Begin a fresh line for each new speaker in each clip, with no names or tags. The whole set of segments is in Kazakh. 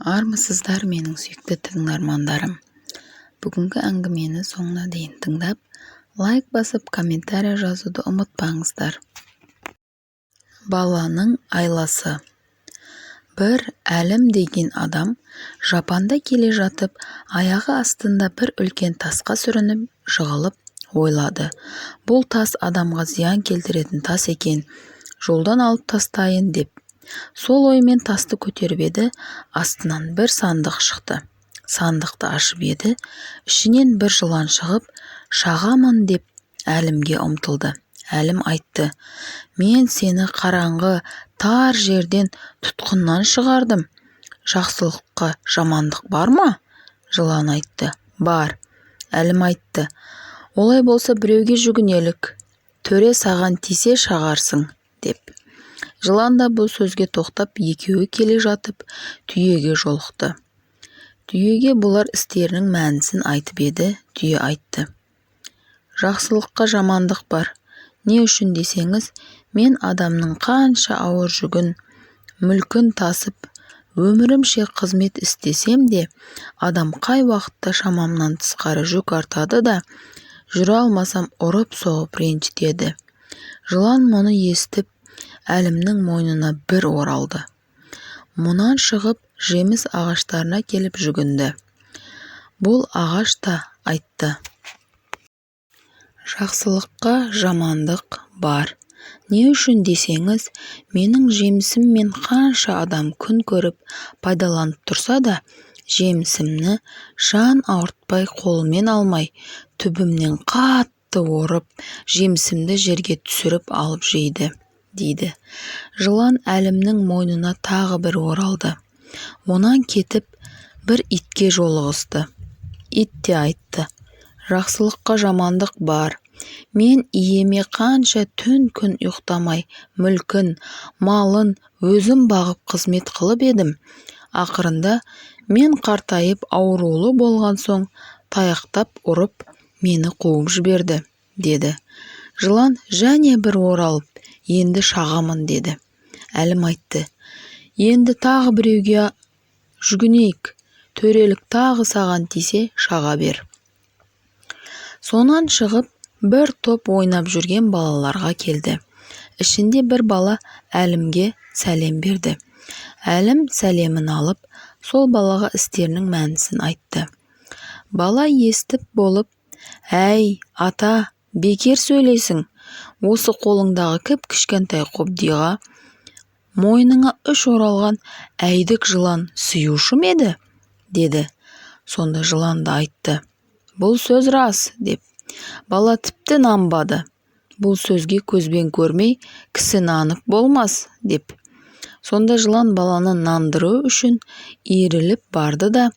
Армысыздар, менің сүйікті тыңдармандарым! Бүгінгі әңгімені соңына дейін тыңдап, лайк басып, комментарий жазуды ұмытпаңыздар. Баланың айласы. Бір Әлім деген адам жапанда келе жатып, аяғы астында бір үлкен тасқа сүрініп жығылып ойлады: «Бұл тас адамға зиян келтіретін тас екен, жолдан алып тастайын», – деп. Сол оймен тасты көтеріп еді, астынан бір сандық шықты. Сандықты ашып еді, ішінен бір жылан шығып, шағамын деп Әлімге ұмтылды. Әлім айтты: «Мен сені қараңғы тар жерден, тұтқыннан шығардым. Жақсылыққа жамандық бар ма?» Жылан айтты: «Бар». Әлім айтты: «Олай болса, біреуге жүгінелік. Төре саған тисе, шағарсың», – деп. Жылан да бұл сөзге тоқтап, екеуі келе жатып түйеге жолықты. Түйеге бұлар істерінің мәнісін айтып еді, түйе айтты: «Жақсылыққа жамандық бар. Не үшін десеңіз, мен адамның қанша ауыр жүгін, мүлкін тасып, өмірімше қызмет істесем де, адам қай уақытта шамамнан тысқары жүк артады да, жүре алмасам, ұрып-соғып ренжітеді». Жылан мұны естіп, Әлімнің мойнына бір оралды. Мұнан шығып, жеміс ағаштарына келіп жүгінді. Бұл ағаш та айтты: «Жақсылыққа жамандық бар. Не үшін десеңіз, менің жемісіммен қанша адам күн көріп, пайдаланып тұрса да, жемісімні жан ауыртпай қолымен алмай, түбімнен қатты орып, жемісімді жерге түсіріп алып жейді», – дейді. Жылан Әлімнің мойнына тағы бір оралды. Онан кетіп, бір итке жолығысты. Ит те айтты: «Жақсылыққа жамандық бар. Мен иеме қанша түн-күн ұйықтамай, мүлкін, малын өзім бағып, қызмет қылып едім, ақырында мен қартайып, аурулы болған соң, таяқтап ұрып, мені қуып жіберді», – деді. Жылан және бір оралып, енді шағамын деді. Әлім айтты: «Енді тағы біреуге жүгінейік. Төрелік тағы саған тисе, шаға бер». Сонан шығып, бір топ ойнап жүрген балаларға келді. Ішінде бір бала Әлімге сәлем берді. Әлім сәлемін алып, сол балаға істерінің мәнісін айтты. Бала естіп болып: «Әй, ата, бекер сөйлейсің. Осы қолыңдағы кіп-кішкентай қобдиға мойныңа үш оралған әйдік жылан сыюшы ма еді?» – деді. Сонда жылан да айтты: «Бұл сөз рас», – деп. Бала тіпті нанбады: «Бұл сөзге көзбен көрмей кісі нанып болмас», – деп. Сонда жылан баланы нандыру үшін иіріліп барды да,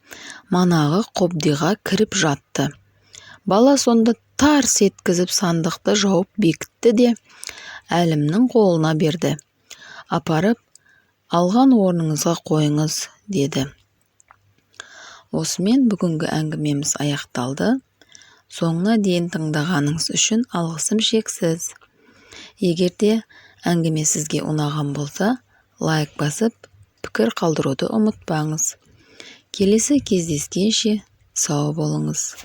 манағы қобдиға кіріп жатты. Бала сонда тарс еткізіп сандықты жауып бекітті де, Әлімнің қолына берді: «Апарып алған орныңызға қойыңыз», – деді. Осымен бүгінгі әңгімеміз аяқталды. Соңына дейін тыңдағаныңыз үшін алғысым шексіз. Егер де әңгіме сізге ұнаған болса, лайк басып, пікір қалдыруды ұмытпаңыз. Келесі кездескенше сау болыңыз!